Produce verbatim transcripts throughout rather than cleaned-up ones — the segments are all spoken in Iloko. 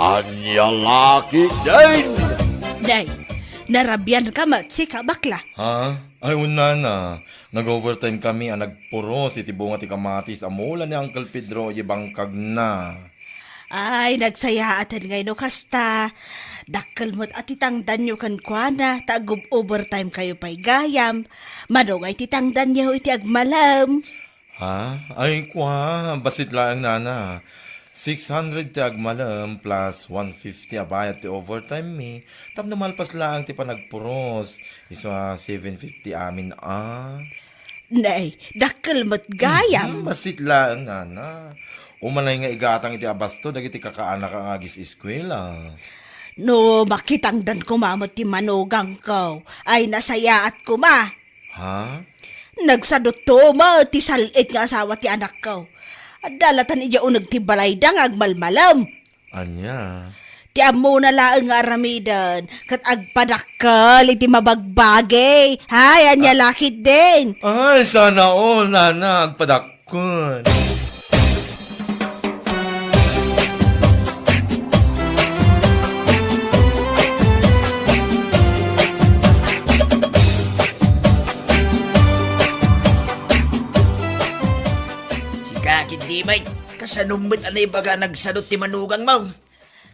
Ania la ketdin? Nay, narabian ka met, sika, bakla. Ha? Ay, unana. Nag-overtime kami a nagpuros iti bunga ti kamatis a mula ni Uncle Pedro iti bangkagna. Ay, nagsayaaten ngay no kasta. Dakkel met a ti tangdanyo kenkuana, ta ag-overtime kayo pay gayam. Mano ngay ti tangdanyo iti agmalem? Ha? Ay, kua, bassit laeng, nana. Six hundred ti agmalem plus one fifty a bayad ti overtime mi. Tapno malpas laeng ti panagpuros. Isu a seven fifty amin a. Nay, dakkel met gayam. Mhm, bassit laeng, nana. Umanay nga igatang iti abasto dagiti kakaanak nga agis-eskuela. No makitangdan koma met ti manugangko, ay nasayaat koma. Ha? Nagsadutto met ti sal-it nga asawa ti anakko. Adda latan idiay uneg ti balayda nga agmalmalem. Ania? Ti ammona laeng nga aramiden, ket agpadakkel iti mabagbagi. Hay, ania la ketdin? Ay, sana all, nana, agpadakkel. Sika, Kidlimay, kasano met a naibaga nagsadut ti manugangmo?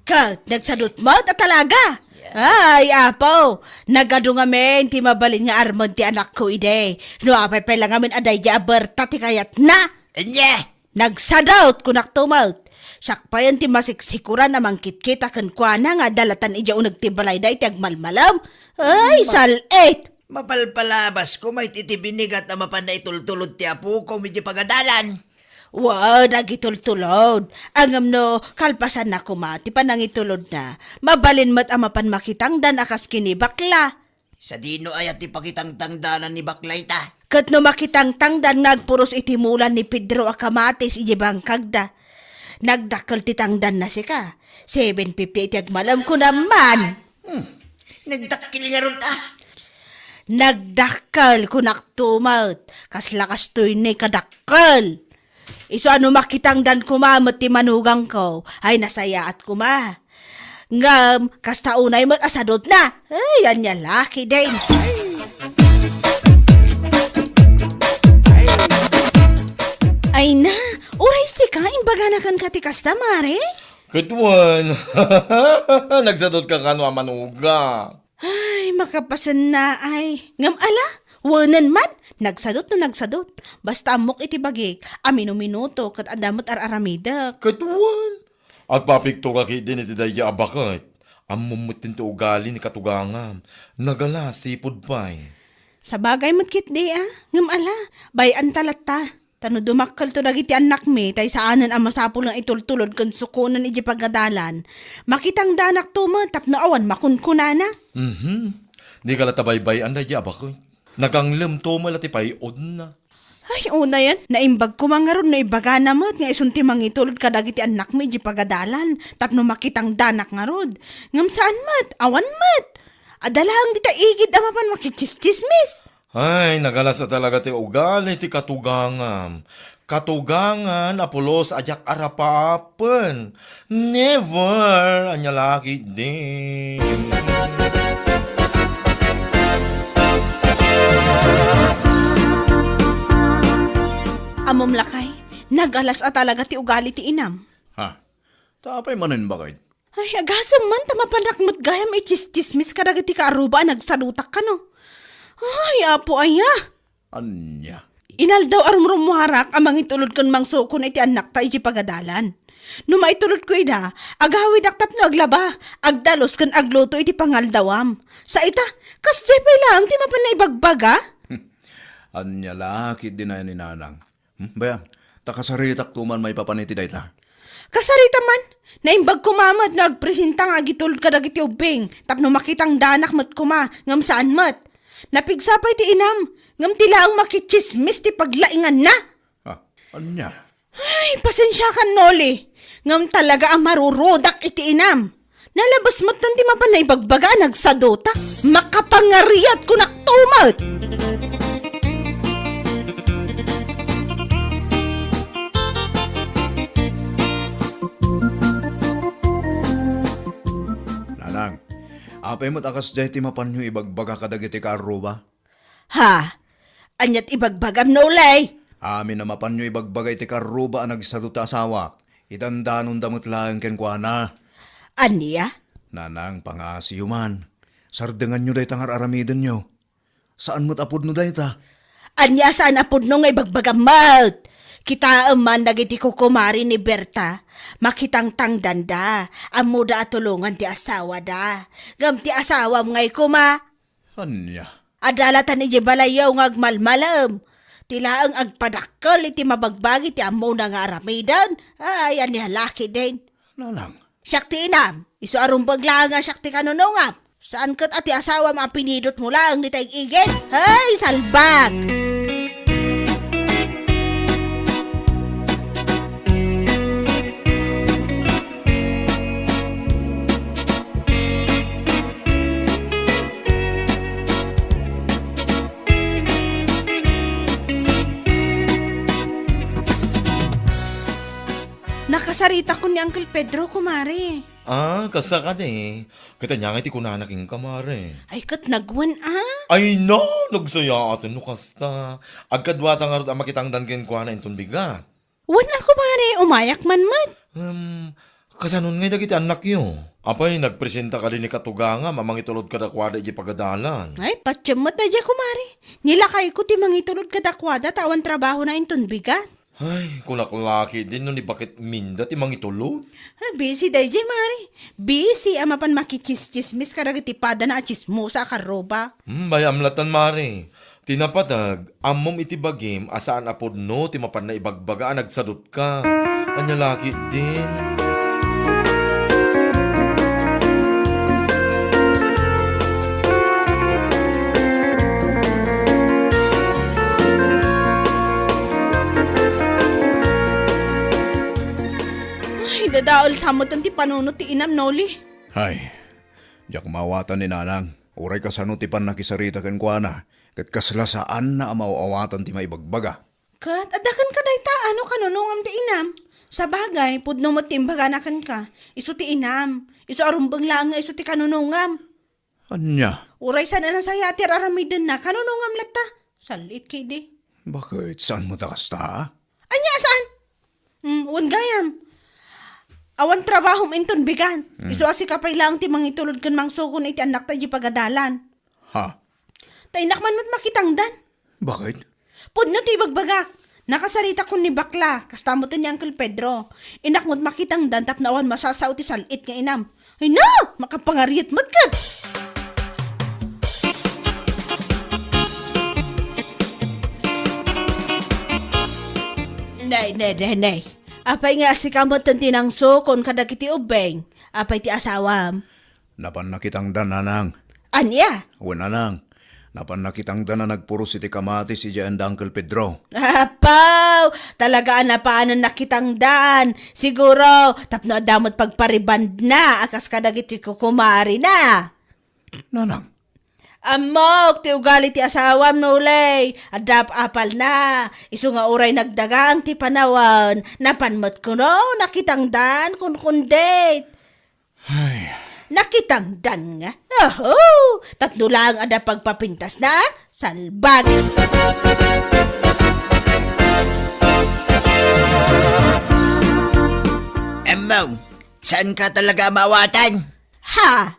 Ket nagsadut met a talaga. Yeah. Ay, Apo, nagadu ngamin ti mabalin nga armen ti anakko idi. No apay pay la ngamin a daydi a berta ti kayatna. Ania? Nagsadut, kunak to met. Siak payen ti masiksikuran a mangkitkita kenkuana nga adda latan idiay uneg ti balayda iti agmalmalem. Ay, ma-, sal-it! Mapalpalabas koma iti binigat a mapan naitultulod ti apoko iti pagadalan. Wen, agitultulod. Ngem no kalpasanna koma ti panangitulodna, mabalin met a mapan makitangdan a kas ken ni bakla. Sadino aya ti pakitangtangdanan ni bakla ita? Ket no makitangtangdan nga agpuros iti mula ni Pedro a kamatis iti bangkagda, nagdakkel ti tangdanna sika. Seven fifty iti agmalem, kunam man. Hmm. Nagdakkel ngarud, ah. Nagdakkel, kunak to met. Kasla kastoy ni kadakkel. Isu a no makitangdan koma met ti manugangko, ay nasayaat koma. Ngem, kasta unay met a sadutna. Ay, ania la ketdin. Ay na, uray sika, imbagana kenka ti kasta, Mare? Ket wen, nagsadutka kano a manugang? Ay, makapasenna ay. Ngem ala, wenen man, nagsadut no nagsadut. Basta ammok iti bagik a minuminuto ket adda met ar-aramidek. Ket wen, agpapikto ka ketdin iti daydi a baket. Ammom met ti ugali ni katugangam. Nagala, sipud pay. Sabagay met ketdi a. Ngem ala, bay-anta latta. Ta no dumakkelto dagiti annakmi, tay saanen a masapul nga itultulod ken sukonen idiay pagadalan, makitangdanakto met tapno awan makunkunana. Mhm. Dika la tabaybay-an daydi a baket. Naganglemto met la ti pay-odna. Ay, unayen, naimbag koma ngarud no ibagana met nga isun ti mangitulod kadagiti annakmi idiay pagadalan tapno makitangdanak ngarud. Ngem saan met, awan met. Adda laeng dita igid a mapan makitsismis. Ay, nagalas a talaga ti ugali ti katugangam. Katugangan a pulos a diak arapapen. Never! Ania la ketdi. Ammom lakay, nagalas a talaga ti ugali ti inam. Ha? Ta apay manen baket? Ay, agasem man, ta mapanak met gayam itsistsismis kadagiti kaaruba a nagsadutak kano. Ay, Apo aya! Ania? Inaldaw a rumrummuarak a mangitulod ken mangsukon iti annakta iti pagadalan. No maitulodko ida, agawidak tapno aglaba, agdalus ken agluto iti pangaldawam. Sa ita, kasdiay pay laeng ti mapan naibagbaga? Ania la ketdi ni nanang? Hmm, bay-am, ta kasaritakto man maipapan iti dayta. Kasaritam man, naimbag koma met nga agpresenta nga agitulod kadagiti ubbing, tapno makitangdanak met koma, ngem saan met. Napigsa pay ti inam, ngem ti laeng makitsismis ti paglainganna. Ah, ania? Ay, pasensiakan, Noli. Ngem talaga a marurudak iti inam. Nalabes met ti mapan naibagbaga a nagsaduta. Makapangariat kunak to met. Apay met a kasdiay ti mapanyo ibagbaga kadagiti kaarruba? Ha? Aniat ibagbagam, Nolay? Amin a mapanyo ibagbaga iti kaarruba a nagsado ti asawak. Idandanonda met laeng kenkuana. Ania? Nanang, pangaasiyo man. Sardenganyo dayta nga ar-aramidenyo. Saan met a pudno dayta. Ania saan a pudno nga ibagbagam met? Kitaem man dagiti kukumari ni Berta, makitangtangdanda, ammoda a tulongan ti asawada. Ngem ti asawam ngay koma? Ania? Adalatan idiay balayyo nga agmalmalem. Ti laeng agpadakkel iti mabagbagi ti ammona nga aramiden. Ay, ania la ketdin. Nanang. Siak ti inam, isu a rumbeng laeng a siak ti kanunongam. Saan ket a ti asawam a pinidotmo laeng dita ig-igim? Hey, salbag! Nakasaritakon ni Uncle Pedro, kumare. Ah, kasta kadi. Ket ania ngay ti kunana kenka, mare? Ay, ket nagwen, ah. Ay, no! Nagsayaaten no kasta. Agkaduata ngarud a makitangdan kenkuana inton bigat. Wen a, kumare, umayak man met. Hmm, kasanon ngay dagiti annakyo? Apay, nagpresenta kadi ni katugangam a mangitulod kadakuada idiay pagadalan? Ay, patiem met daydiay, kumare. Nilakayko ti mangitulod kadakuada ta awan trabahona inton bigat. Ay, kunak la ketdin no ni Bakit Minda ti mangitulod. Ah, busy daydiay, mare. Busy a mapan makitsismis kadagiti padana a tsismosa a karruba. Hmm, bay-am latan, mare. Ti napateg, ammom iti bagim a saan a pudno ti mapanna ibagbaga a nagsadutka. Ania la ketdin? Ay, dadael sa met ti panunot ti inam, Noli. Ay, diak maawatan ni Nanang. Uray kasano ti pannakisarita kenkuana, ket kasla saanna a maaw-awatan ti maibagbaga. Ket adda kenka dayta a kanunongam ti inam. Sabagay, pudno met ti imbagana kenka. Isu ti inam. Isu a rumbeng laeng nga isu ti kanunongam. Ania? Uray saan a nasayaat ti ar-aramidenna, kanunongam latta. Sal-it ketdi. Bakit? Saan met a kasta? Ania a saan? Hmm, wen gayam. Awan trabahom inton bigat. Hmm. Isu a sika pay laeng ti mangitulod ken mangsukon iti annakta idiay pagadalan. Ha? Ta innak man met makitangdan. Bakit? Pudno ti ibagbagak. Nakasaritakon ni Bakla, kasta met ni Uncle Pedro. Innak met makitangdan tapno awan masasao ti sal-it nga inam. Ay na! Makapangariat met ket! Nay, nay, nay, nay. Apay nga sika met ti nangsukon kadagiti ubbing? Apay ti asawam? Napan nakitangdan, Nanang. Ania? Wen, Nanang. Napan nakitangdan a nagpuros iti kamatis idiay anda Uncle Pedro. Apaw! Talaga a napanen nakitangdan. Siguro, tapno adda met pagparibandna a kas kadagiti kukumarina. Nanang. Ammok ti ugali ti asawam, Nolay. Adda apalna. Isu nga uray nagdagang ti panawen, napan met kuno nakitangdan, kunkundit. Ay. Nakitangdan nga. Oho! Tapno laeng adda pagpapintasna, salbag! Ammo, saan ka talaga a maawatan? Ha?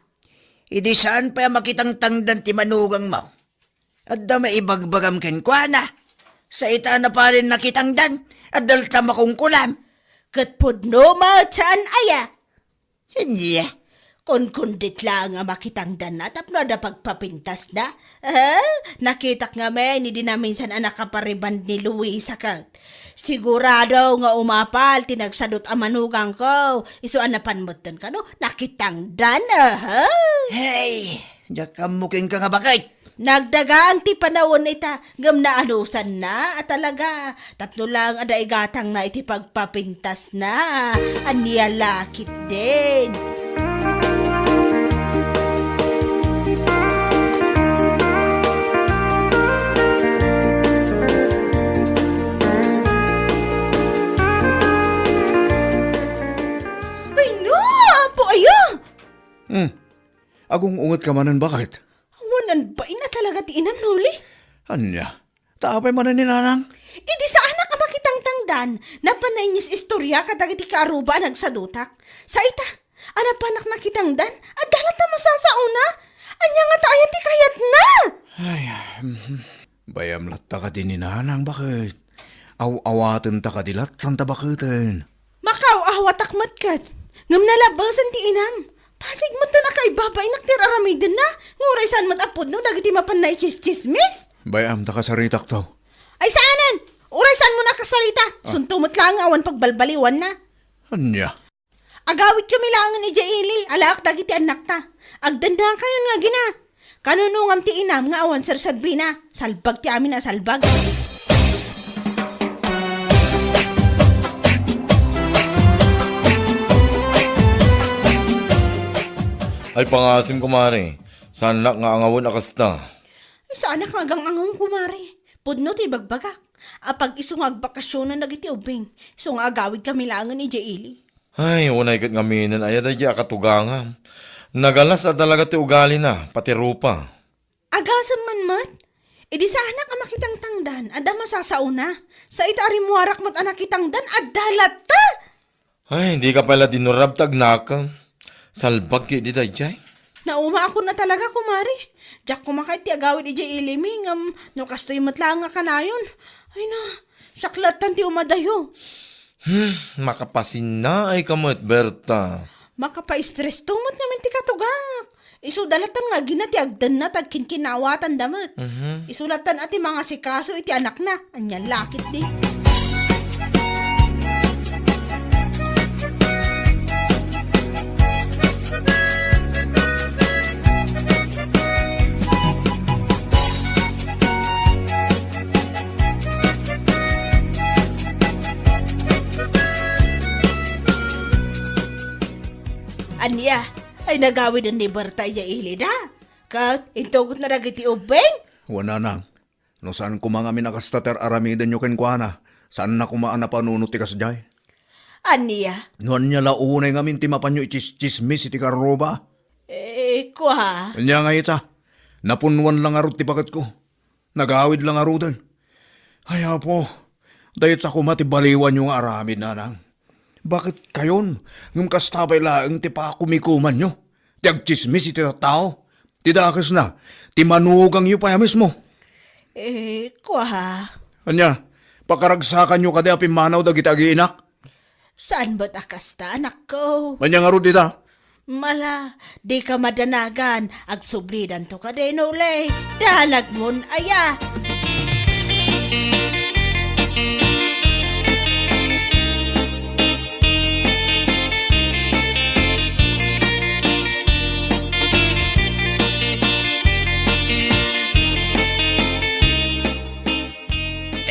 Idi saan pay a makitangtangdan ti manugangmo? Adda maibagbagam kenkuana. Sa ita na parin nakitangdan, adda latta makungkulam. Ket pudno met saan aya? Ania? Kunkundit laeng a makitangdanna tapno adda pagpapintasna. Eh, nakitak ngamin idi naminsan a nakapariband ni Luisa ket. Sigurado nga umapal ti nagsadut a manugangko. Isu a napan metten kano, nakitangdan, aha. Hey, diak ammo kenka nga bakit. Nagdagang ti panawen ita, ngem naanusanna a talaga. Tapno lang adda igatangna iti pagpapintasna. Ania la ketdin. Ay, no! Apo, ayo! Hmm. Agung-ungetka manen, baket? Awan bain a talaga ti inam, Noli. Ania? Ta apay manen ni Nanang? Idi saanak a makitangtangdan, napan nainis-istorya kadagiti kaaruba a nagsadutak. Sa ita, a napanak nakitangdan, adda latta masasaona. Ania ngata aya ti kayatna? Ay, mhm. Bayam latta kadi ni Nanang, baket? Aw-awatenta kadi latta ta baketen. Makaaw-awatak met ket. Ngem nalabasan ti inam. Pasig met ta nakaibabainak ti ar-aramidenna, nga uray saan met a pudno dagiti mapan naitsistsismis. Bayam ta kasaritakto. Ay saanen! Uray saanmo nakasarita. Ah. Sunto met laeng nga awan pagbalbaliwanna. Ania? Agawidkami laengen idiay ili, alaak dagiti annakta. Agdennakayon nga agina. Kanunongam ti inam nga awan serserbina. Salbag ti amin a salbag. Ay, pangasim, kumare. Saanak nga angawen a kasta. Ay, saanak nga agang-angawen, kumare. Pudno ti ibagbagak. Apag isu nga agbakasionan dagiti ubbing. Isu nga agawidkami laengen idiay ili. Ay, unay ket ngaminen aya daydiay a katugangam. Nagalas a talaga ti ugalina, pati rupa. Agasem man met? Idi saanak a makitangtangdan, adda masasaona. Sa ita a rimmuarak met a nakitangdan, adda latta! Ay, dika pay la dinurab ta agnakem. Salbag ketdi daydiay. Naumaakon a talaga, kumare. Diak koma kayat ti agawid idiay ilimi, ngem no kastoy met laeng nga kanayon. Ay na, siak lattan ti umadayo. Hmm, makapasinnaayka met, Berta. Makapa-stress to met ngamin ti katugangak. Isu da lattan nga agina ti agdenna ta agkinkinawatanda met. Mhm. Isu lattan a ti mangasikaso iti anakna. Anian la ketdi. Ania? Ay nagawiden ni Berta idiay ilida? Ket intugotna dagiti ubbing? Wen, Nanang. No saan koma ngamin a kasta ti ar-aramidenyo kenkuana, saanna koma a napanunot ti kasdiay. Ania? No ania la unay ngamin ti mapanyo itsistsismis iti karruba? Eh, kua. Ania nga ita? Napunnuan la ngarud ti baketko. Nagawid la ngaruden. Ay, Apo, dayta koma ti baliwanyo nga aramid, Nanang. Baketkayon, ngem kasta pay laeng ti pakumikumanyo? Ti agtsismis iti tattao? Ti dakesna, ti manugangyo pay a mismo? Eh, kua. Ania, pakaragsakanyo kadi a pimmanaw dagiti agiinak? Saan met a kasta, anakko? Ania ngarud ita? Mala, dika madanagan, agsublidanto kadi, Noli. Danagmon aya.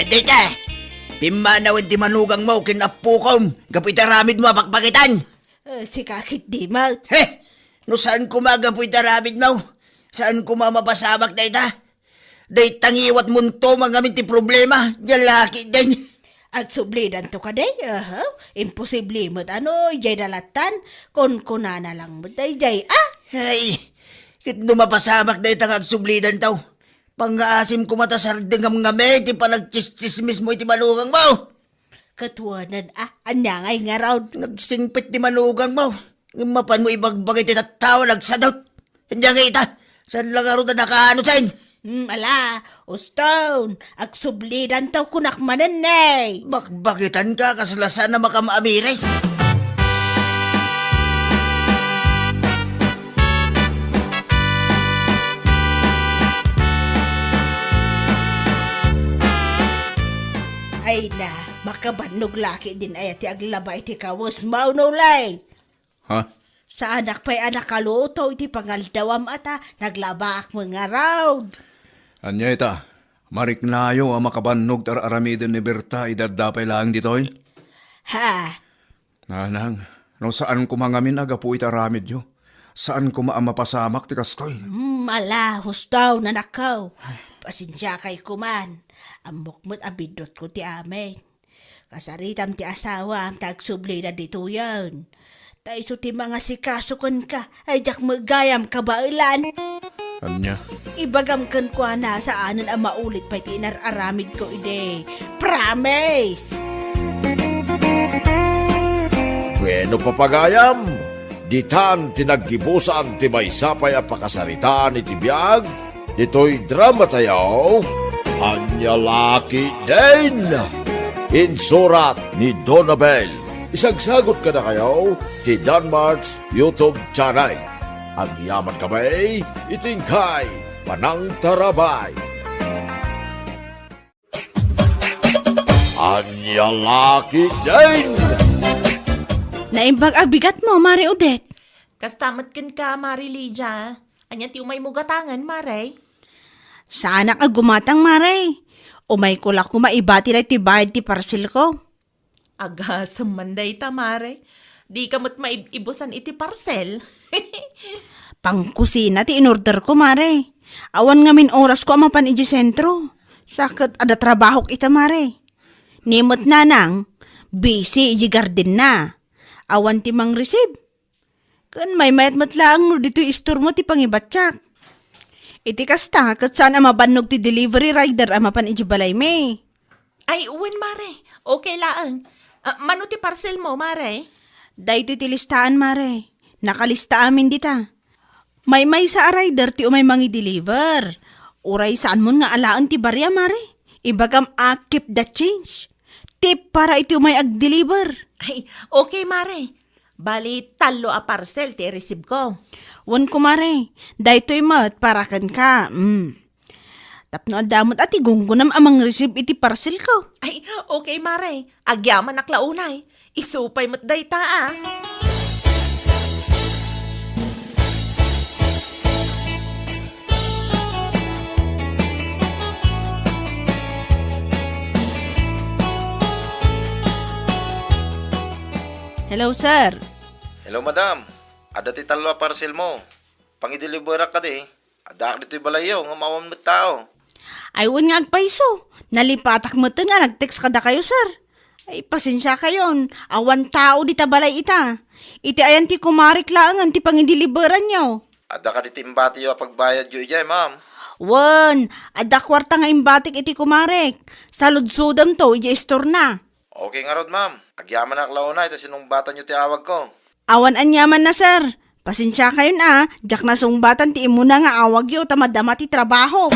Dita, pimmanawen ti manugangmo ken appokom gapu iti aramidmo a pakpakitan. Eh, sika ketdi met. He! No saan koma gapu iti aramidmo, saan koma mapasamak dayta. Dayta ngiwatmonto mangamin ti problema, nia la ketdin. Agsublidanto kadi? Aha, imposible met a no, idiay da lattan, kunkunana lang met daydiay, ah? Ay, ket no mapasamak dayta nga agsublidanto, pangngaasim koma ta sardengam ngamin ti panagtsistsismismo iti manugangmo. Ket wen a, ania ngay ngarud? Nagsingpet ti manugangmo. Ngem mapanmo ibagbaga iti tattao a nagsadut. Ania ngay ita? Saan la ngarud a nakaano, sen? Hmm, ala, uston, agsublidanto kunak manen, ne. Bakbakitanka, kasla saan a makaamires. Ay na, makabannog la ketdin aya ti aglaba iti kawesmo, Noli. Ha? Saanak pay a nakaluto iti pangaldawam a ta naglabaak met ngarud. Ania ita? Mariknayo a makabannog ti ar-aramiden ni Berta idi adda pay laeng ditoy? Ha? Nanang, no saan koma ngamin a gapu iti aramidyo, saan koma a mapasamak ti kastoy. Hmm, ala, husto, nanakko. Pasensiakay koman. Ammok met a biddutko ti amin. Kasaritam ti asawam ta agsublida ditoyen. Ta isu ti mangasikaso kenka, ay diak met gayam kabaelan. Ania? Ibagam kenkuana, saanen a maulit pay ti inar-aramidko idi. Promise! Bueno, papagayam, ditan ti naggibusan ti maysa pay a pakasaritaan iti biag ditoy drama tayo, Ania La Ketdin. Insurat ni Donabel. Isagsagot kadakayo ti Danmart's YouTube channel. Agyaman kami iti inkay panangtarabay. Ania La Ketdin! Naimbag a bigatmo, Mare Odette. Kasta met kenka, Mare Lydia. Ania ti umaymo gatangen, Mare? Saanak a gumatang, Mare. Umayko la koma ibati daytoy bayad ti parcelko. Agasem man dayta, Mare. Dika met maib-ibusan iti parcel. Pangkusina ti inorderko, Mare. Awan ngamin orasko a mapan idiay sentro. Sa ket adda trabahok ita, Mare. Ni met nanang, busy idiay gardenna. Awan ti mangreceive. Ken maymayat met laeng no ditoy istormo ti pangibatiak. Iti kasta, ket saan a mabannog ti delivery rider a mapan idiay balaymi. Ay, wen, Mare. Okay laeng. Ah, mano ti parcelmo, Mare? Daytoy ti listaan, Mare. Nakalista amin dita. Maymaysa a rider ti umay mangi-deliver. Uray saanmon nga alaen ti baria, Mare. Ibagam a keep the change. Tip para iti umay ag-deliver. Ay, okay, Mare. Bali, tallo a parcel ti ireceive ko. Wen, kumare, daytoy met para kenka. Mm. Tapno adda met a ti gunggonam a mangreceive iti parcel ko. Ay, okay, Mare. Agyamanak la unay. Isu pay met dayta, ah. Hello, sir. Hello, madam. Adda ti tallo a parcel mo. Pangideliverak kadi. Addaak ditoy balayyo, ngem awan met tao. Ay, wen nga agpayso. Nalipatak metten nga nag-text kadakayo, sir. Ay, pasensiakayon. Awan tao dita balay ita. Iti ayan ti kumarek laengen ti pangideliveranyo. Adda kadi ti imbatiyo a pagbayadyo idiay, ma'am? Wen, adda kuarta nga imbatik iti kumarek. Saludsodemto idiay istorna. Okay ngarud, ma'am. Agyamanak la unay ta sinungbatanyo ti awagko. Awan aniamanna, sir. Pasensiakayon a, diak nasungbatan ti immuna nga awagyo ta madama ti trabaho.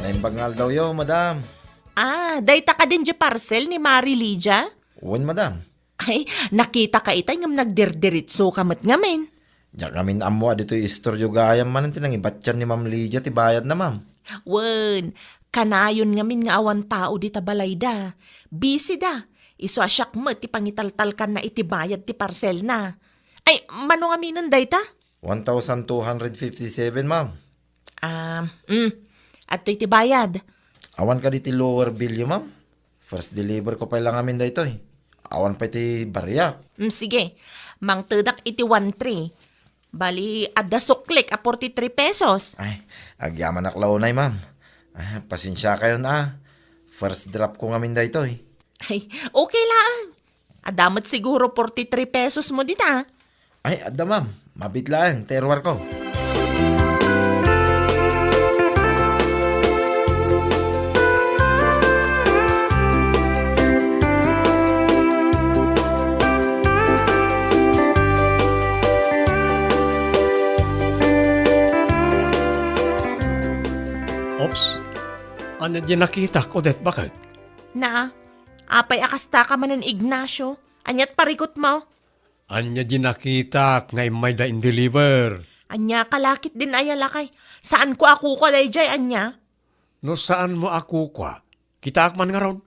Naimbag nga aldawyo, madam. Ah, dayta kadin diay parcel ni Mari Lydia? Wen, madam. Ay, nakitaka itay ngem nagdirdiritsoka met ngamin. Diak ngamin ammo a ditoy istoryo gayam manen ti nangibatian ni Ma'am Lydia ti bayadna, ma'am. Wen, kanayon ngamin nga awan tao dita balayda. Busy da. Isu a siak met ti pangitaltalkanna iti bayad ti parcelna. Ay, mano ngaminen dayta? One thousand two hundred fifty-seven, ma'am. Ah, mm. Adtoy ti bayad. Awan kadi ti lower billyo, ma'am? First deliver ko pay la ngamin daytoy. Awan pay ti bariak. Mm, sige. Mangtedak iti one three. Bali, adda suklik a forty-three pesos. Ay, agyamanak la unay, ma'am. Ah, pasensiakayon a. First drop ko ngamin daytoy. Ay, okay laeng. Adda met siguro forty-three pesos mo dita. Ay, adda, ma'am. Mabiit laeng ti iruarko. Oops. Ania diay nakitak, Odette, baket? Naa, apay a kastaka manen, Ignacio? Ania't parikutmo? Ania diay nakitak nga immayda in-deliver? Ania ka la ketdin aya, lakay? Saanko a kukua daydiay, ania? No saanmo a kukua, kitaak man ngarud.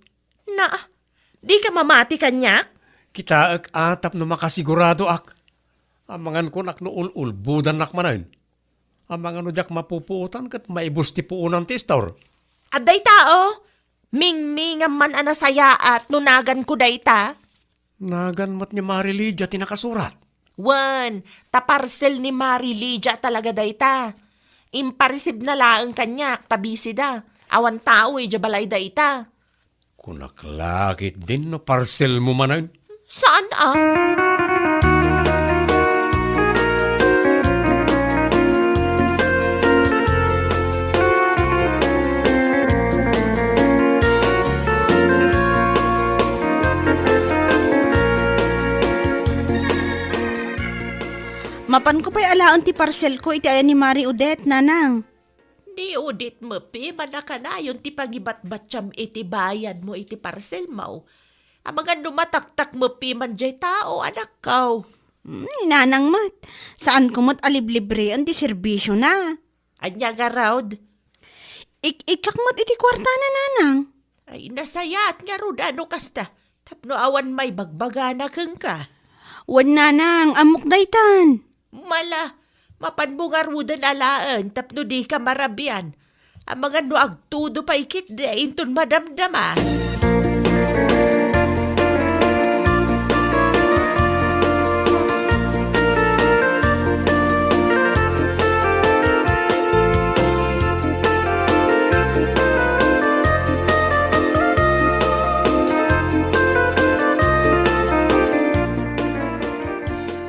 Na, dika mamati kaniak? Kitaek a tapno makasiguradoak. Amangan kunak no ul-ulbodannak manen. Amangan no diak mapupuotan ket maibus ti puonan ti istor. Adda ita, o. Mingmingam man a nasayaat no naganko dayta. Nagan met ni Mari Lydia ti nakasurat. Wen, ta parcel ni Mari Lydia talaga dayta. Impareceive na laeng kaniak ta busy da. Awan tao idiay balayda ita. Kunak la ketdin no parselmo manen. Saan a? Mapanko pay alaen ti parselko iti ayan ni Mari Odette, Nanang. Ni Odette met pay a kanayon ti pangibatbatiam iti bayadmo iti parselmo. Amangan no mataktak met pay man diay tao, anakko. Hmm, ni Nanang met. Saanko met a liblibreen ti serbisiona. Ania ngarud? Ik-ikkak met iti kuartana, Nanang. Ay, nasayaat ngarud a no kasta. Tapno awan maibagbagana kenka. Wen, Nanang, ammok daytan. Mala, mapanmo ngaruden alaen tapno dika marabian. Amangan no agtudo pay ketdi inton madamdama.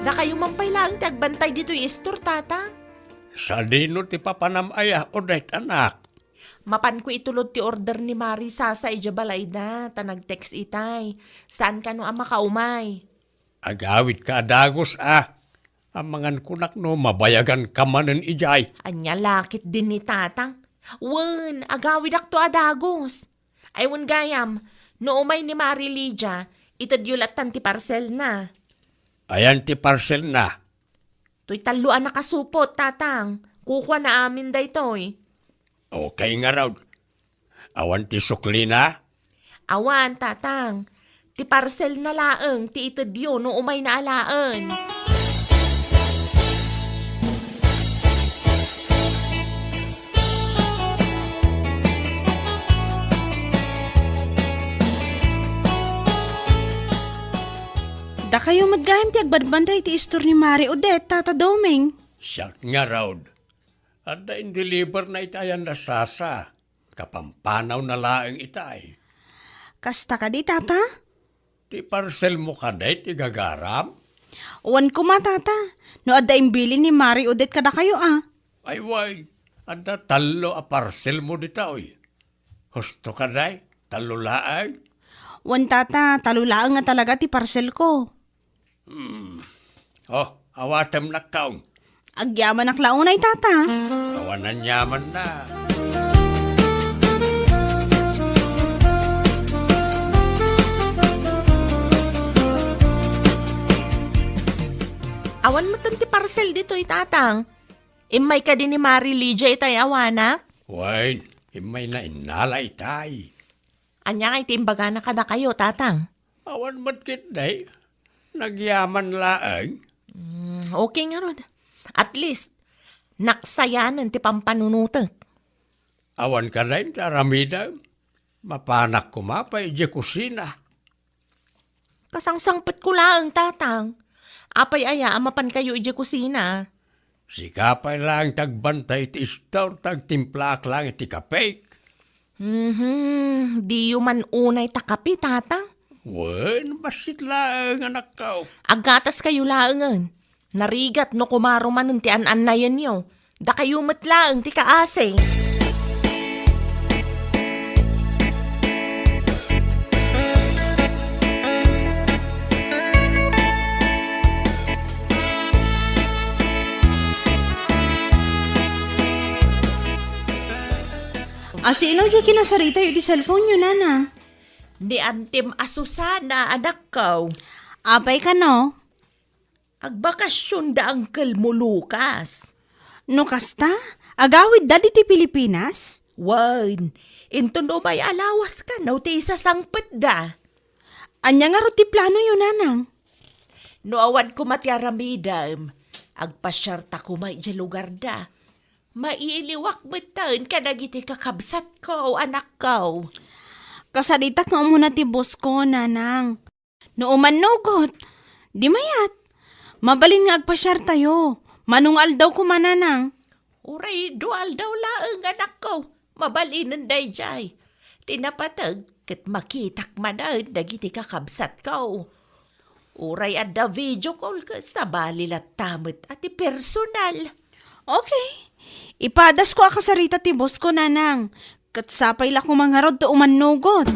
Dakayo man pay laeng ti agbantay ditoy istor, Tata. Sadino ti papanam aya, Odette, anak? Mapanko itulod ti order ni Mari Sasa idiay balayda, ta nag-text itay. Saan kano a makaumay? Agawidka a dagus a. Amangan kunak no mabayaganka manen idiay. Ania la ketdin ni Tatang? Wen, agawidakto a dagus. Ay, wen gayam, no umay ni Mari Lydia, itedyo lattan ti parselna. Ayan ti parselna? Toy tallo a nakasupot, Tatang. Kukuana amin daytoy. Okay ngarud. Awan ti suklina? Awan, Tatang. Ti parselna laeng ti itedyo no umayna alaen. Dakayo met gayam ti agbantay iti istor ni Mari Odette, Tata Doming. Siak ngarud. Adda indeliverna iti ayanna Sasa. Kapampanawna laeng itay. Kasta kadi, Tata? Ti parselmo kadi ti gagaram? Wen koma, Tata. No adda imbilin ni Mari Odette kadakayo a. Ay, wen, adda tallo a parselmo ditoy. Husto kadi, tallo laeng? Wen, Tata, tallo laeng nga talaga ti parselko. Hmm. Oh, awatem, nakkaw. Agyamanak la unay, Tata. Awan aniamanna. Awan metten ti parsel ditoy, Tatang. Immay kadi ni Mari Lydia itay awanak? Wen, immayna innala itay. Ania ngay ti imbagana kadakayo, Tatang? Awan met ketdi. Nagyaman laeng. Mm, okay ngarud. At least, naksayanen ti pampanunotek. Awan kadi ti aramidem. Mapanak koma pay idiay kusina. Kasangsangpetko laeng, Tatang. Apay aya a mapankayo idiay kusina? Sika pay laeng ti agbantay iti istor, ta agtimplaak laeng iti kapek. Mhm, diyo man unay ta kape, Tatang? Wen, bassit laeng, anakko. Aggataskayo laengen. Narigat no kumaro manen ti an-annayenyo. Dakayo met laeng ti kaasi. Asino diay kinasaritayo iti cellphone-yo, Nana? Ni Antim a Susana, anakko. Apay kano? Agbakasion da uncle mo, Lucas. No kasta, agawidda ditoy Pilipinas? Wen, inton umay a lawas kano ti isasangpetda. Ania ngarud ti planoyo, Nanang? No awan koma ti aramidem, agpasiarta koma idiay lugarda. Mailiwak metten kadagiti kakabsatko, anakko. Kasaditak nga umuna ti boss ko, Nanang. No umannugot, di mayat. Mabalin nga agpasiartayo. Mano nga aldaw koma, Nanang? Uray dua aldaw laeng, anakko. Mabalinen daydiay. Ti napateg, ket makitak manen dagiti kakabsatko. Uray adda video call ket sabali latta met a ti personal. Okay. Ipadasko a kasarita ti boss ko, Nanang. Ket sapay la koma ngarud ta umannugot.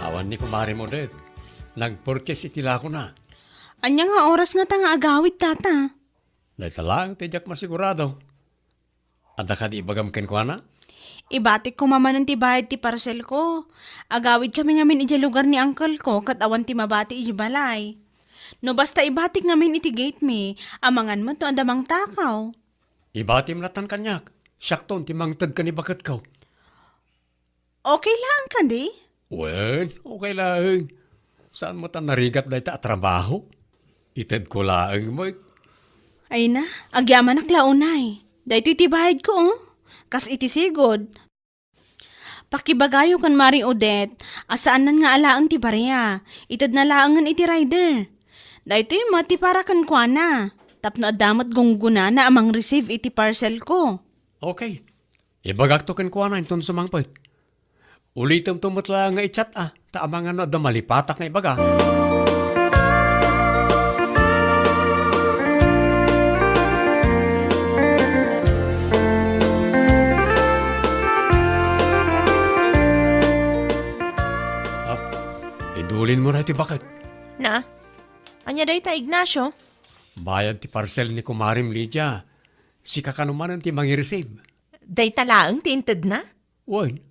Awan ni Kumare Modet. Nagpurchase iti lakona. Ania nga oras ngata nga agawid, Tata? Dayta laeng ti diak masigurado. Adda kadi ibagam kenkuana? Ibatik koma manen ti bayad ti parcel ko. Agawid kami ngamin idiay lugar ni uncle ko ket awan ti mabati idiay balay. No basta ibatik ngamin iti gate mi, amangan met no adda mangtakaw. Ibatim latan kaniak. Siakton ti mangted ken ni baketko. Okay laeng kadi? Wen, okay laeng. Saan met a narigat dayta a trabaho? Itedko laeng met. Ay na, agyamanak la unay. Daytoy ti bayadko, oh. Kas iti sigud. Pakibagayo ken Mari Odette a saannan nga alaen ti barea. Itedna laengen iti rider. Daytoy met ti para kenkuana. Tapno adda met gunggonana a mangreceive iti parcel ko. Okay. Ibagakto kenkuana inton sumangpet. Ulitemto met laeng nga i-chat a, ta amangan no adda malipatak nga ibaga. Ah, idulinmo daytoy baket. Na, ania dayta, Ignacio? Bayad ti parcel ni kumarem Lydia. Sika kano manen ti mangi-receive. Dayta laeng ti intedna? Wen,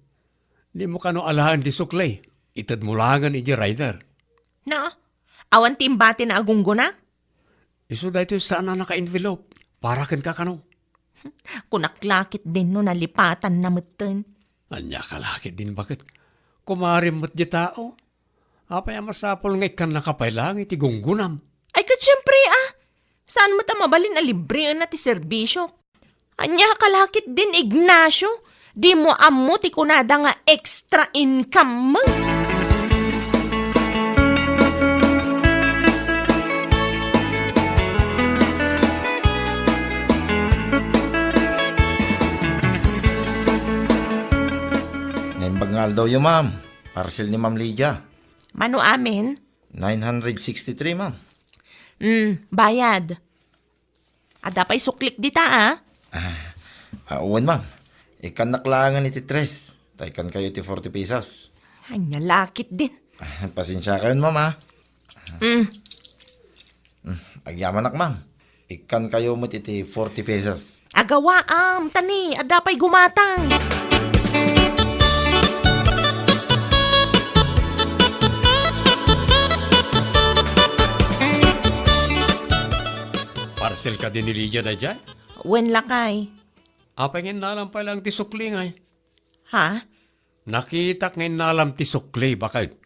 dimo kano alaen ti sukli. Itedmo laengen idiay rider. Na, awan ti imbatina a gunggona? Isu daytoy saan a naka-envelope. Para kenka kano. Kunak la ketdin no nalipatanna metten. Ania ka la ketdin baket? Kumarem met diay tao. Apay a masapul nga ikkannaka pay laeng iti gunggonam? Ay, ket siempre, a. Saan met a mabalin a libreenna ti serbisiok? Ania ka la ketdin, Ignacio? Dimo ammo ti kunada nga extra income mo? Naimbag nga aldawyo, ma'am. Parcel ni Ma'am Lydia. Mano amin? Nine hundred sixty-three, ma'am. Mm, bayad. Adda pay suklik dita, a? Ah, ah, wen, ma'am. Ikkannak laengen iti tres. Ta ikkankayo iti forty pesos. Ania la ketdin. Ah, pasensiakayon, ma'am, a. Mm. Mm, agyamanak, ma'am. Ikkankayo met iti forty pesos. Agawaam, ta ni, adda pay gumatang. Parcel kadi ni Lydia daydiay? Wen, lakay. Apay nga innalam pay laeng ti sukli ngay? Ha? Nakitak nga innalam ti sukli, baket.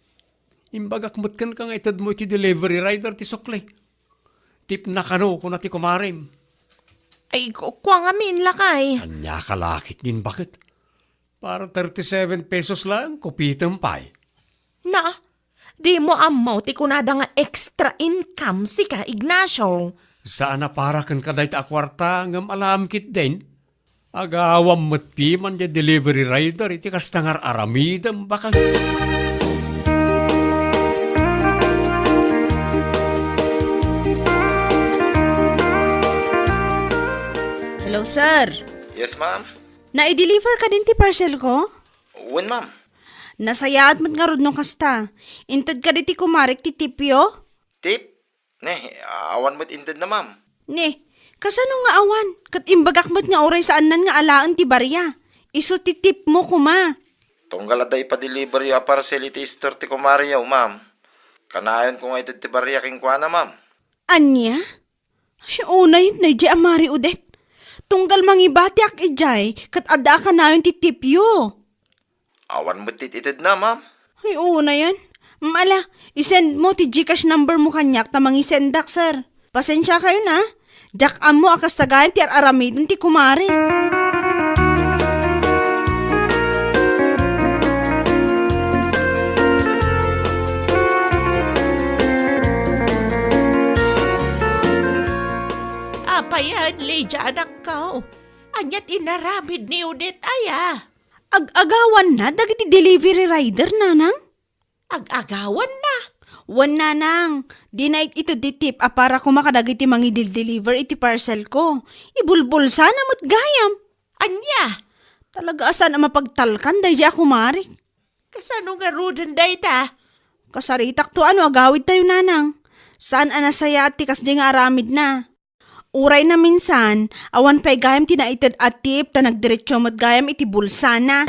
Imbagak met kenka nga itedmo iti delivery rider ti sukli. Tipna kano, kuna ti kumarem. Ay, ku-, kua ngamin, lakay. Ania ka la ketdin baket? Para thirty-seven pesos laeng, kupitem pay. Na, dimo ammo ti kunada nga extra income sika, Ignacio. Saan a para kenka dayta a kuarta, ngem alaem ketdin. Agawam met piman diay delivery rider iti kasta nga ar-aramidem, baket. Hello, sir. Yes, ma'am. Nai-deliver kadin ti parcel ko? Wen, ma'am. Nasayaat met ngarud no kasta. Inted kadi ti kumarek ti tipyo? Tip? Ne, awan met intedna, ma'am. Ne, kasano nga awan? Ket imbagak met nga uray saannan nga alaen ti baria. Isu ti tipmo koma. Tunggal adda ipa-deliveryo a parcel iti store ti kumareyo, ma'am. Kanayon ko nga ited ti baria kenkuana, ma'am. Ania? Ay, unay, daydiay a Mari Odette. Tunggal mangibatiak idiay, ket adda a kanayon ti tipyo. Awan met ti itedna, ma'am. Ay, unayen. Mala, i-send mo ti GCash number mo kaniak ta mangisendak, sir. Pasensiakayon, a. Diak ammo a kasta gayam ti ar-aramiden ti kumare. Ayan, Lydia, anakko. Ania ti inaramid ni Odette aya? Ag-agawanna dagiti delivery rider, nanang? Ag-agawanna? Wen, nanang. Dina it-, ited ti tip a para koma kadagiti mangidil-deliver iti parcel ko. Ibulbulsana met gayam. Ania? Talaga a saan a mapagtalkan daydi a kumarik. Kasano ngaruden dayta? Kasaritakto no agawidtayo, nanang. Saan a nasayaat ti kasdiay nga aramidna. Uray naminsan, awan pay gayam ti naited a tip ta nagdiretso met gayam iti bulsana.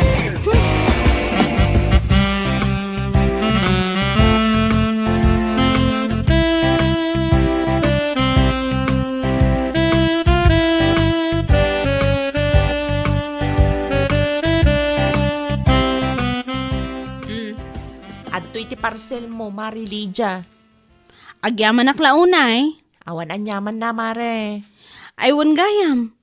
Hmm. Adtoy ti parcel mo, Mare Lydia. Agyamanak la unay. Awan aniamanna, Mare. Ay, wen gayam.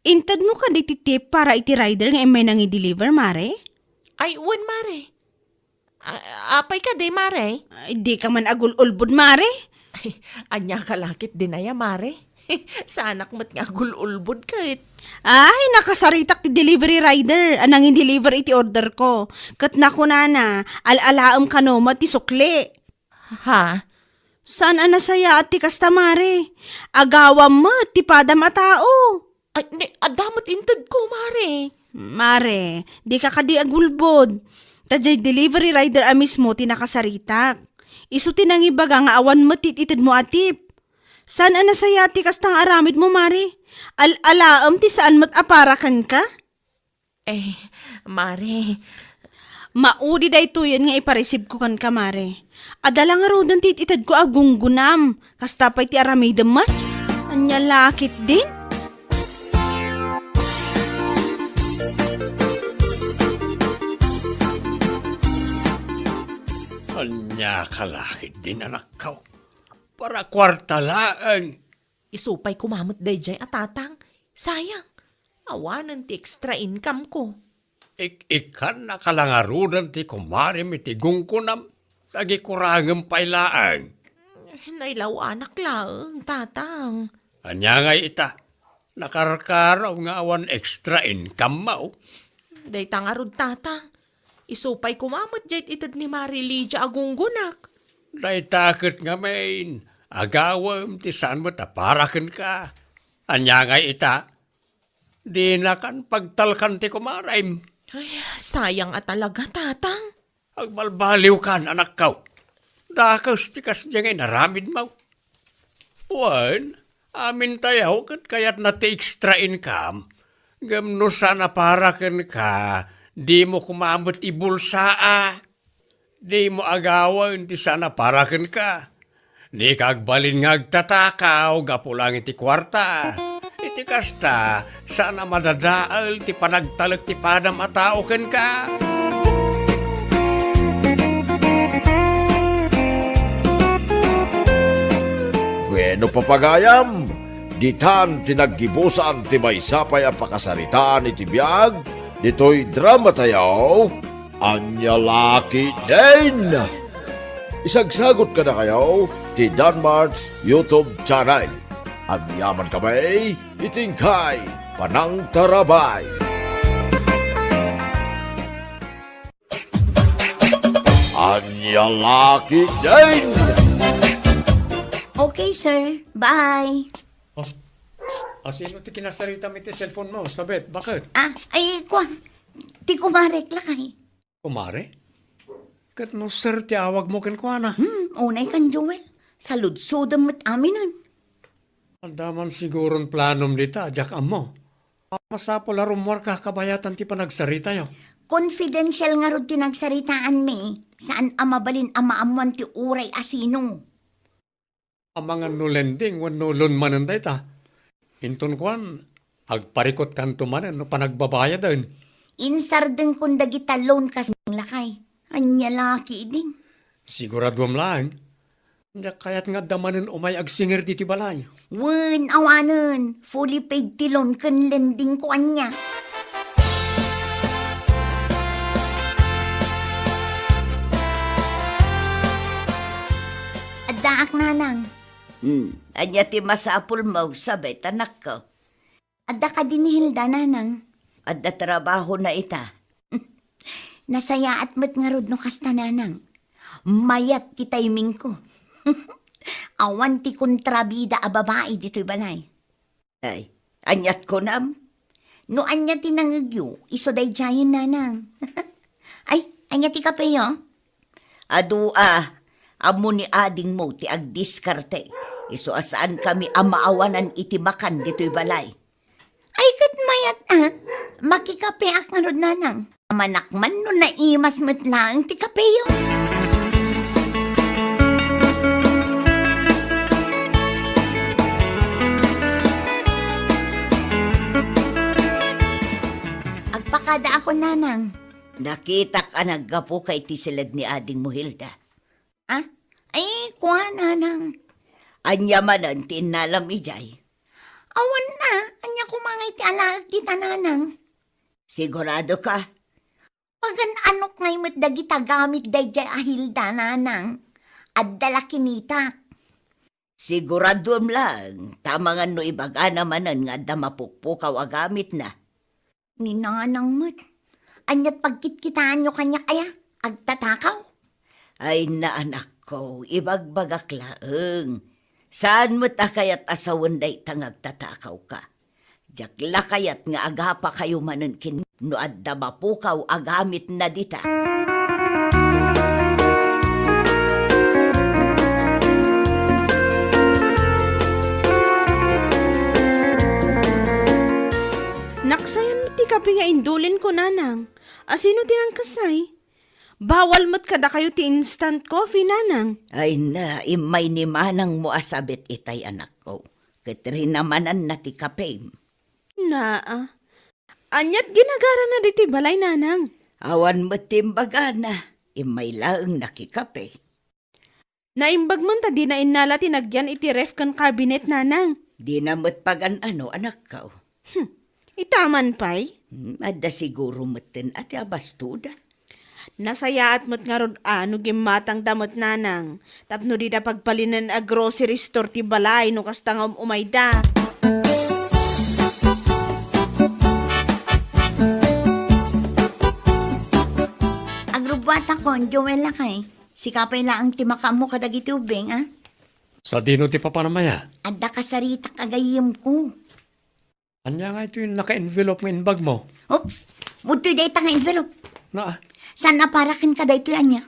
Intedmo kadi ti tip para iti rider nga immay nangi-deliver, Mare? Ay, wen, Mare. A-, apay kadi, Mare? Ay, dika man agul-ulbod, Mare. Ay, ania ka la ketdin aya, Mare? Saanak met nga agul-ulbod ket. Ay, nakasaritak ti delivery rider a nangi-deliver iti order ko. Ket nakunana, al-alaem kano met ti sukli. Ha? Saan a nasayaat ti kasta, Mare? Agawam met ti padam a tao. Ay, ne, adda met intedko, Mare. Mare, dika kadi agulbod. Ta diay delivery rider a mismo ti nakasaritak. Isu ti nangibaga nga awan met ti itedmo a tip. Saan a nasayaat ti kasta nga aramidmo, Mare? Al-alaem ti saan met a para kenka? Eh, Mare. Maudi daytoyen nga ipareceive ko kenka, Mare. Adda la ngaruden ti it-itedko a gunggunam. Kasta pay ti aramidem met. Ania la ketdin? Ania ka la ketdin, anakko? Para kuarta laeng. Isu pay koma met daydiay a tatang. Sayang. Awanen ti extra income ko. Ik-ikkannaka la ngaruden ti kumarem iti gunggunam, ta agikurangem pay laeng. Nailawanak laeng, tatang. Ania ngay ita? Nakarkaraw nga awan extra income mo. Dayta ngarud, tatang. Isu pay koma met diay ited ni Mare Lydia a gunggonak. Dayta ket ngamin, agawem ti saan met a para kenka. Ania ngay ita? Dinakan pagtalkan ti kumarem. Ay, sayang a talaga, tatang. Agbalbaliwkan, anakko. Dakes ti kasdiay nga inaramidmo. Wen, amintayo ket kayatna ti extra income. Ngem no saan a para kenka, dimo koma met ibulsaa. Dimo agawen ti saan a para kenka. Dika agbalin nga agtatakaw gapu laeng iti kuarta. Iti kasta, saan a madadael ti panagtalek ti padam a tao kenka. Bueno, papagayam, ditan ti naggibusan ti maysa pay a pakasaritaan iti biag ditoy drama tayo. Ania la ketdin? Isagsagot kadakayo ti Danmart's YouTube channel. Agyaman kami iti inkay panangtarabay. Ania la ketdin? Okay, sir. Bye. Oh, asino ti kinasaritam iti cellphone mo, Sabet? Bakit? Ah, ay, kua. Ti kumarek lakay. Kumare? Ket no sir ti awagmo kenkuana? Hmm, unay kan Joel. Saludsodem met aminen. Adda man siguron planom dita, diak ammo. Masapul a rummuarka kabayatan ti panagsaritayo. Confidential ngarud ti nagsaritaanmi. Saan a mabalin a maammoan ti uray a sino. Amangan no lending wenno loan manen dayta. Inton kuan, agparikutkanto manen no panagbabayaden. Insardengkon dagita loan kas lakay. Ania la ketdin? Siguraduam laeng. Diak kayat nga adda manen umay agsingir ditoy balay. Wen, awanen. Fully paid ti loan ken lending ko ania. Addaak, nanang. Hmm, ania ti masapulmo, Sabet, anakko? Adda kadi ni Hilda, nanang? Adda trabahona ita. Nasayaat met ngarud no kasta, nanang. Mayat ti timingko. Awan ti kontrabida a babai ditoy balay. Ay, aniat kunam? No ania ti nangegyo, isu daydiayen, nanang. Ay, ania ti kapeyo? Adu a, ammo ni adingmo ti agdiskarte. Isu a saankami a maawanan iti makan ditoy balay. Ay, ket mayat a, makikapeak ngarud, nanang. Amanak man no naimas met laeng ti kapeyo. Agpakadaakon, nanang. Nakitak a naggapuka iti siled ni adingmo, Hilda. Ah? Ay, kua, nanang. Ania manen ti innalam idiay? Awan a, ania koma ngay ti alaek dita, nanang? Sigurado ka? Pagan-anok ngay met dagita gamit daydiay a Hilda, nanang. Adda la kinitak. Siguraduem laeng, ta amangan no ibagana manen nga adda mapukpukaw a gamitna. Ni nanang met. Aniat pagkitkitaanyo kaniak aya? Agtatakaw? Ay, na, anakko, ibagbagak laeng. Saan met a kayat a sawen dayta nga agtatakawka. Diak la kayat nga agapakayo manen ken no adda mapukaw a gamitna dita. Naksayan met ti kape nga indulinko, nanang. Asino ti nangkasay? Bawal met kadakayo ti instant coffee, nanang. Ay na, immay ni manangmo a sabit itay, anakko. Ket rinamananna ti kapem. Naa. Aniat ginagarana ditoy balay, nanang? Awan met ti imbagana. Immay laeng nakikape. Naimbag man ta dina innala ti nagyan iti ref ken cabinet, nanang. Dina met pagan-ano, anakko. Hmm. Ita man pay? Hmm, adda siguro metten a ti abastoda. Nasayaat met ngarud a no gimmatangda met, nanang, tapno dida pagpalinen a grocery store ti balay no kasta nga um-umayda. Agrubbuatakon, Joel, lakay. Sika pay laeng ti makaammo kadagiti ubbing, a? Sadino ti papanam aya? Adda kasaritak a gayyemko. Ania ngay toy naka-envelope nga imbagmo? Oops! Udtoy dayta nga envelope. Naa. Saan a para kenka daytoy, ania?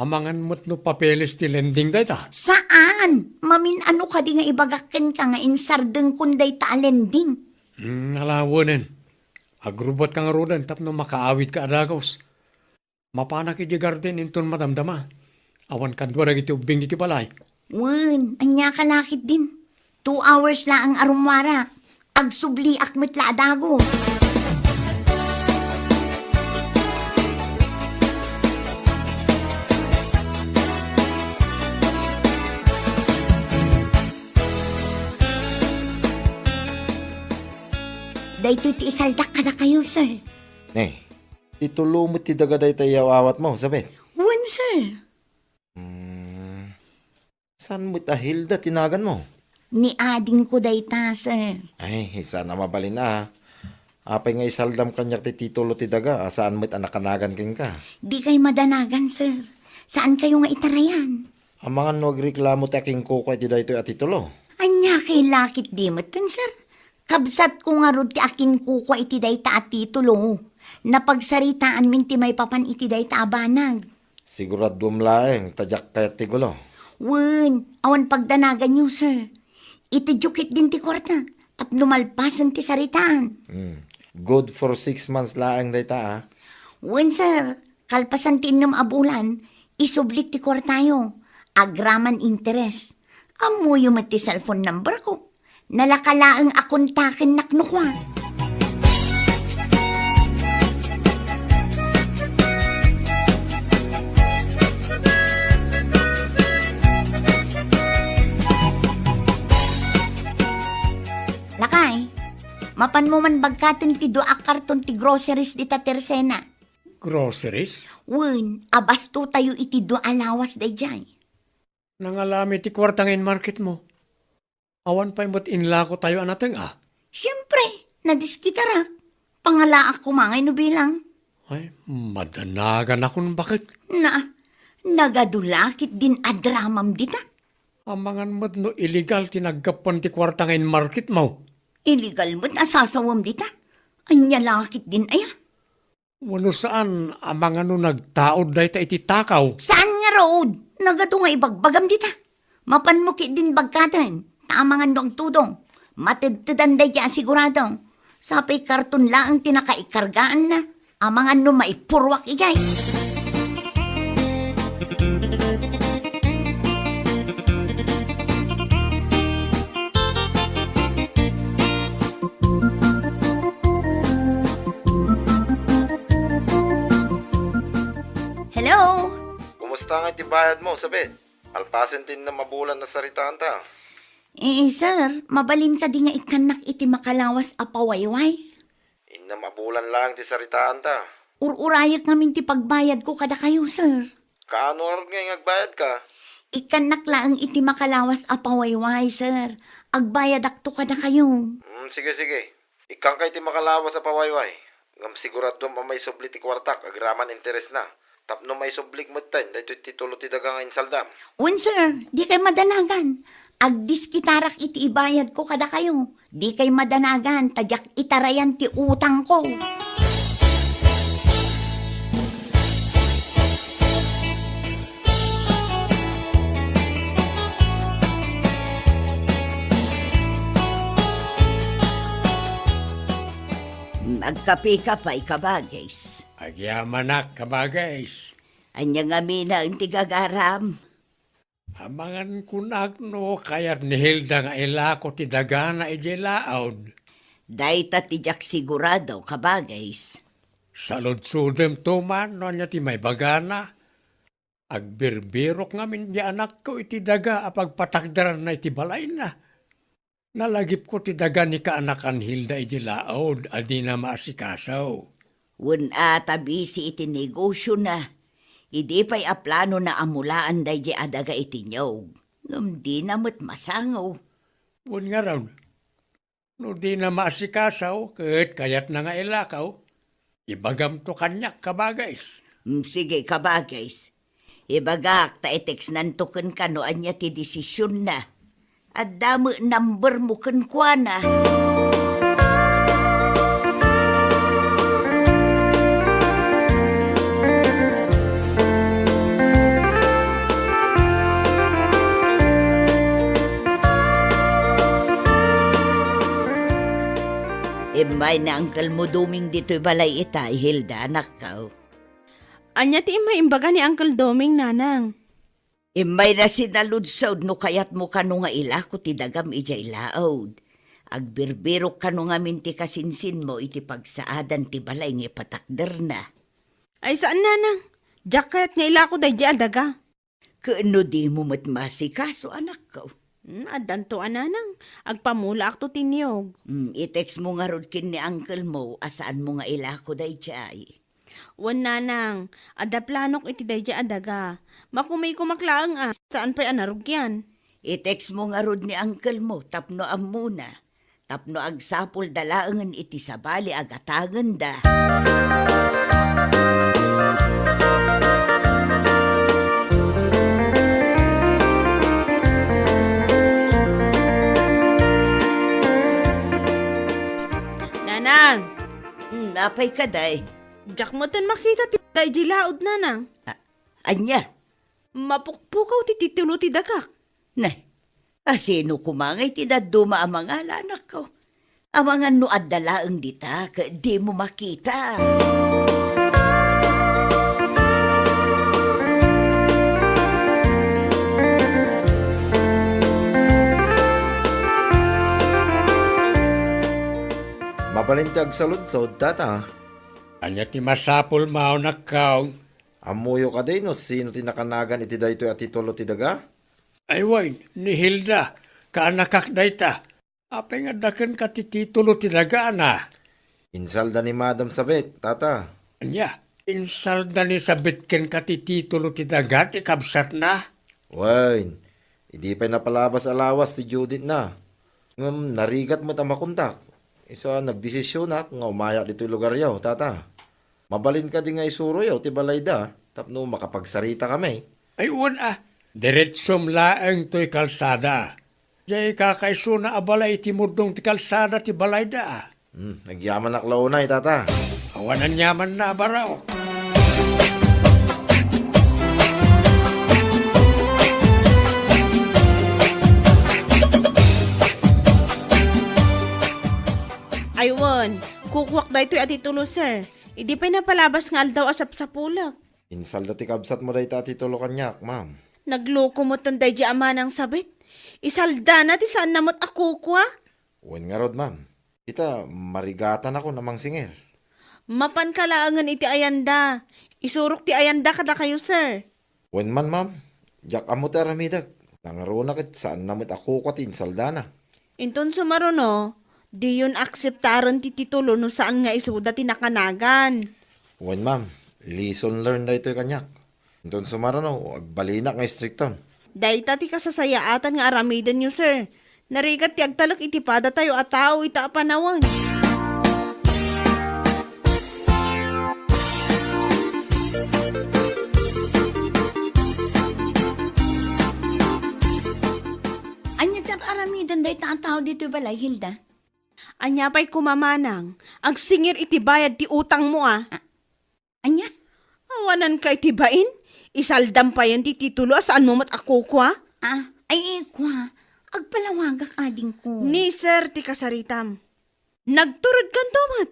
Amangan met no papeles ti lending dayta? Saan! Mamin-ano kadi nga ibagak kenka nga insardengkon dayta a lending? Hmm, ala, wenen. Agrubbuatka ngaruden tapno makaawidka a dagus. Mapanak idiay garden inton madamdama. Awan kadua dagiti ubbing iti balay. Wen, ania ka la ketdin? Two hours laeng a rummuarak. Agsubliak met la a dagus. Daytoy ti isaldak kadakayo, sir. Eh, Ti tulo met ti daga dayta iyaw-awatmo, Sabet? Wen, sir. Hmm. Saan met a Hilda ti naganmo? Ni adingko dayta, sir. Ay, saan a mabalin a. Apay nga isaldam kaniak ti titulo ti daga a saan met a nakanagan kenka? Dikay madanagan, sir. Saankayo nga itarayan. Amangan no agreklamo ti akinkukua iti daytoy a titulo. Ania kay lakit di metten, sir? Kabsatko ngarud ti akinkukua iti dayta a titulo. Napagsaritaanmin ti maipapan iti dayta a banag. Siguraduem laeng ta diak kayat ti gulo. Wen, awan pagdanaganyo, sir. Itedyo ketdin ti kuarta tapno malpasen ti saritaan. Hmm. Good for six months laeng dayta, a. Wen, sir. Kalpasan ti innem a bulan, isublik ti kuartayo. Agraman interes. Ammoyo met ti cellphone number ko. Nalaka laeng a kontakennak no kua. Lakay, mapanmo man bagkaten ti dua a karton ti groceries dita Tersena. Groceries? Wen, abastotayo iti dua a lawas daydiay. Nangalami ti kuarta nga inmarketmo. Awan pay met inlakotayo a nateng-a. Siempre, nadiskitarak. Pangalaak koma ngay no bilang. Ay, madanagan akon baket. Na, nagadu la ketdin a dramam dita. Amangan met no illegal ti naggapuan ti kuarta nga inmarketmo. Illegal met a sasawem dita. Ania la ketdin aya? Wenno saan, amangan no nagtaud dayta iti takaw? Saan ngarud? Nagadu nga ibagbagam dita. Mapanmo ketdin bagkaten, ta amangan no agtudong. Matedtedan daydi a sigurado. Sapay karton laeng ti nakaikargaanna. Amangan no maipurruak idiay. Hello? Kumusta nga iti bayadmo, Sabet? Alpasen ti innem a bulan a saritaanta. Eh, sir, mabalin kadi nga ikkannak iti makalawas a pawayway? Innem a bulan laeng ti saritaanta. Ur-urayek ngamin ti pagbayadko kadakayo, sir. Kaano ngarud nga agbayadka? Ikkannak laeng iti makalawas a pawayway, sir. Agbayadakto kadakayo. Hmm, sige, sige. Ikkanka iti makalawas a pawayway. Ngem siguraduam a maisubli ti kuartak agraman interesna. Tapno maisublik metten daytoy titulo ti daga nga insaldam. Wen, sir, dikay madanagan. Agdiskitarak iti ibayadko kadakayo. Dikay madanagan ta diak itarayan ti utangko. Agkapeka pay, kabagis. Agyamanak, kabagis. Ania ngamin ti gagaram? Amangan kunak no kayat ni Hilda nga ilako ti dagana idiay laud. Dayta ti diak sigurado, kabagis. Saludsodemto man no ania ti maibagana. Agbirbirok ngamin di anakko iti daga a pagpatakderanna iti balayna. Nalagipko ti daga ni kaanakan Hilda idi laud a dina maasikaso. Wen a ta bisi iti negosiona, idi pay a planona a mulaan daydi a daga iti niog, ngem dina met masango. Wen ngarud, no dina maasikaso ket kayatna nga ilakaw, ibagamto kaniak, kabagis. Mm, sige, kabagis. Ibagak ta i-textnanto kenka no ania ti desisionna. Adda met numbermo kenkuana. Immay ni Uncle mo Doming ditoy balay ita, Hilda, anakko. Ania ti immay imbaga ni Uncle Doming, nanang? Immayna sinaludsod no kayatmo kano nga ilako ti dagam idiay laud. Agbirbirok kano ngamin ti kasinsinmo iti pagsaadan ti balay nga ipatakderna. Ay, saan, nanang. Diak kayat nga ilako daydi a daga. Ket no dimo met maasikaso, anakko? Hmm, addanto a, nanang. Agpamulaakto ti niog. Hmm, i-textmo ngarud ken ni uncle mo a saanmo nga ilako daydiay. Wen, nanang, adda planok iti daydiay a daga. Makumikomak laeng a, saan pay a narugian. I-textmo ngarud ni uncle mo tapno ammona, tapno agsapulda laengen iti sabali a gatangenda. Nanang! Hmm, apay kadi? Diak metten makita ti daydi laud, nanang. A-, ania? Mapukpukaw ti titulo ti dagak. Nay, asino koma ngay ti dadduma a mangala, anakko? Amangan no adda laeng dita ket dimo makita. Mabalin ti agsaludsod, tata. Ania ti masapulmo, anakko? Ammoyo kadi no sino ti nakanagan iti daytoy a titulo ti daga? Ay wen, ni Hilda, kaanakak dayta. Apay nga adda kenka ti titulo ti dagana? Insalda ni Madam Sabet, tata. Ania? Insalda ni Sabet kenka ti titulo ti daga ti kabsatna? Wen, Idi pay napalabas a lawas ti due date na. Ngem narigat met a makontak. Isu a nagdesisionak nga umayak ditoy lugaryo, tata. Mabalin kadi nga isuroyo ti balayda tapno makapagsarita kami? Ay, wen a. Diretsom laeng toy kalsada. Diay kakaisuna a balay iti murdong ti kalsada ti balayda. Hmm, nagyamanak la unay, tata. Awan aniamanna a baraok. Ay, wen, kukuak daytoy a titulo, sir. Idi pay napalabas nga aldaw a sapsapulek. Insalda ti kabsatmo dayta a titulo kaniak, ma'am. Nagloko metten daydi a manang sabit. Isaldana ti saanna met a kukua. Wen ngarud, ma'am. Ita, marigatanakon a mangsingir. Mapanka laengen iti ayanda. Isurok ti ayanda kadakayo, sir. Wen man, ma'am. Diak ammo ti aramidek. Nangruna ket saanna met a kukua ti insaldana. Inton sumaruno, diyon akseptaren ti titulo no saan nga isuda ti nakanagan. Wen, ma'am. Lesson learned daytoy kaniak. Inton sumaruno, agbalinak nga istrikton. Dayta ti kasasayaatan nga aramidenyo, sir. Narigat ti agtalek iti padatayo a tao ita a panawen. Ania ti ar-aramiden dayta a tao ditoy balay, Hilda? Ania pay koma manang, agsingir iti bayad ti utangmo a. A-, ania? Awananka iti bain? Isaldam payen ti titulo a saanmo met a kukua? Ah, ay, ikua. Agpalawagak, adingko. Ni sir ti kasaritam. Nagturedkanto met.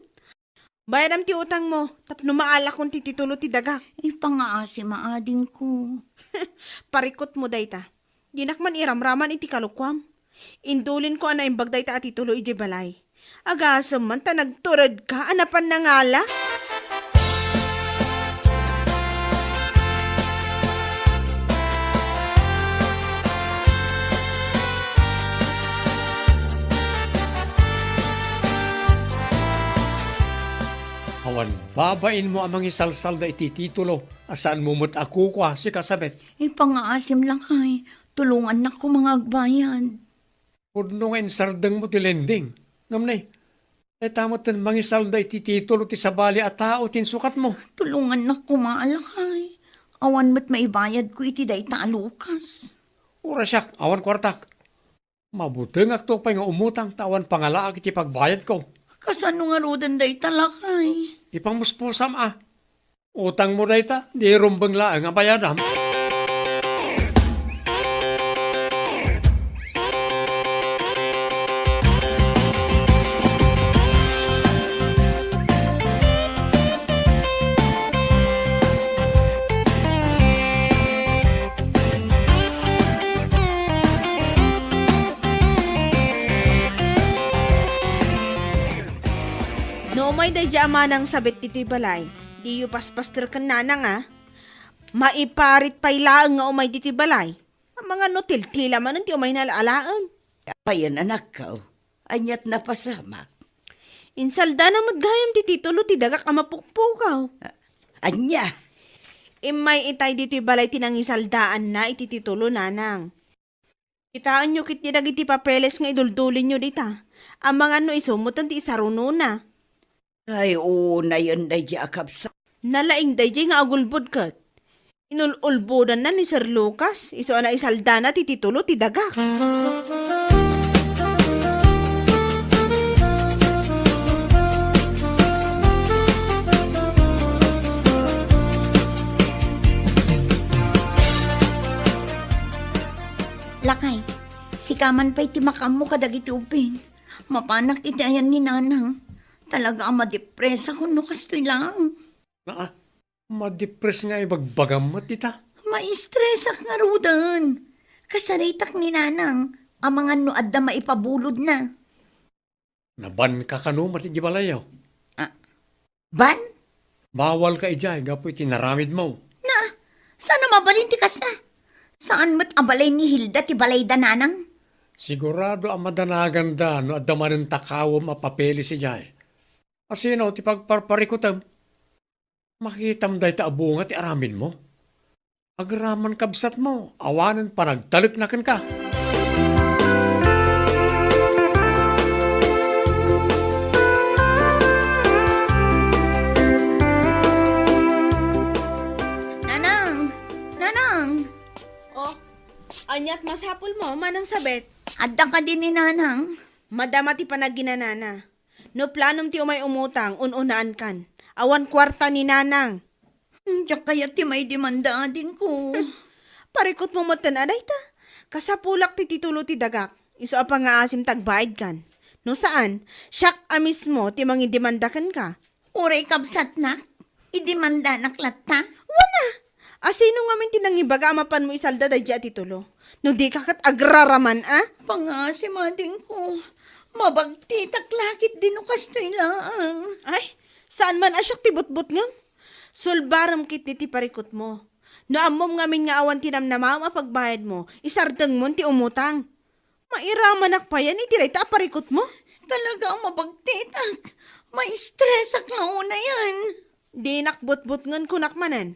Bayadam ti utangmo, tapno maalakon ti titulo ti dagak. Ipangaasim, adingko. Parikutmo dayta. Dinak man iramraman iti kalukuam. Indulinko a naimbag dayta a titulo idiay balay. Agasem man ta nagturedka a napan nangala. Awan babainmo a mangisalsalda iti titulo a saanmo met a kukua, sika Sabet. Ipangaasim, lakay, tulongannak koma nga agbayad. Pudno nga insardengmo ti lending. Ngem ne, dayta metten mangisalda iti titulo ti sabali a tao ti insukatmo. Tulongannak koma, lakay. Awan met maibayadko iti dayta a lukas. Uray siak, awan kuartak. Mabutengakto pay nga umutang ta awan pangalaak iti pagbayadko. Kasano ngaruden dayta, lakay? Ipangmuspusam a. Utangmo dayta, di rumbeng laeng a bayadam. No umay daydi a manang Sabet ditoy balay, diyo paspaster ken nanang a. Maiparit pay laeng nga umay ditoy balay. Amangan no tiltila manen ti umayna alaen. Apayen, anakko? Aniat napasamak? Insaldana met gayam ti titulo ti dagak a mapukpukaw. A-, ania? Immay itay ditoy balay ti nangisaldaanna iti titulo, nanang. Kitaenyo ketdi dagiti papeles nga iduldulinyo dita. Amangan no isu metten ti isarunona. Ay, unayen daydi a kabsat. Nalaing daydi nga agulbod ket. Inul-ulbodanna ni Sir Lucas, isu a naisaldana ti titulo ti dagak. Lakay, sika man pay ti makaammo kadagiti ubbing. Mapanak iti ayan ni Nanang. Talaga a madepresakon no kastoy laeng. Naa, madepres nga ibagbagam met ita. Maistresak ngaruden. Kasaritak ni Nanang, amangan no adda maipabulodna. Nabanka kano met iti balayyo? Ah, ban? Bawalka idiay gapu iti naramidmo. Na, saan a mabalin ti kasta? Saan met a balay ni Hilda ti balayda, Nanang? Sigurado a madanaganda no adda manen takawem a papeles idiay. Asino ti pagparparikutem? Makitam dayta a bunga ti aramidmo? Agraman kabsatmo, awanen panagtalekna kenka. Nanang! Nanang! Oh, aniat masapulmo, Manang Sabet? Adda kadi ni Nanang? Madama ti panaginanana. No planom ti umay umutang, un-unaankan. Awan kuarta ni Nanang. Hmm, diak kayat ti maidemanda, adingko. Parikutmo metten a dayta. Kasapulak ti titulo ti dagak. Isu a pangngaasim ti agbaadkan. No saan, siak a mismo ti mangidemanda kenka. Uray kabsatnak, idemandanak latta? Wen a! A sino ngamin ti nangibaga a mapanmo isalda daydiay a titulo? No dika ket agraraman a? Pangngaasim, adingko. Mabagtitak la ketdi no kastoy laeng. Ay, saan man a siak ti butbutngem? Sulbarem ketdi ti parikutmo. No ammom ngamin nga awan ti namnamaem a pagbayadmo, isardengmon ti umutang. Mairamanak payen iti dayta a parikutmo? Talaga a mabagtitak. Maistresak la unayen. Dinak butbutngen, kunak manen.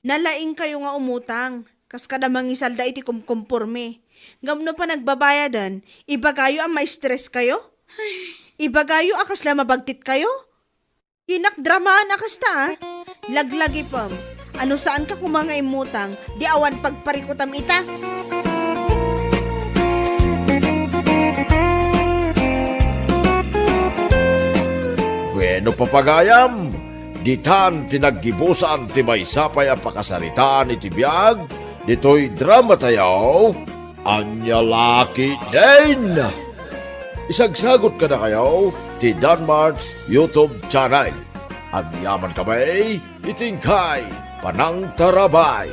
Nalaingkayo nga umutang, kas kada mangisalda iti kumkumporme. Ngem no panagbabayaden, ibagayo a maistreskayo? Ibagayo a kasla mabagtitkayo? Dinak dramaan a kasta, a. Laglagipem. Ano saanka koma nga immutang, di awan pagparikutam ita? Bueno, papagayam, ditan ti naggibusan ti maysa pay a pakasaritaan iti biag ditoy drama tayo. Ania la ketdin? Isagsagot kadakayo ti Danmart's YouTube channel. Agyaman kami iti inkay panangtarabay.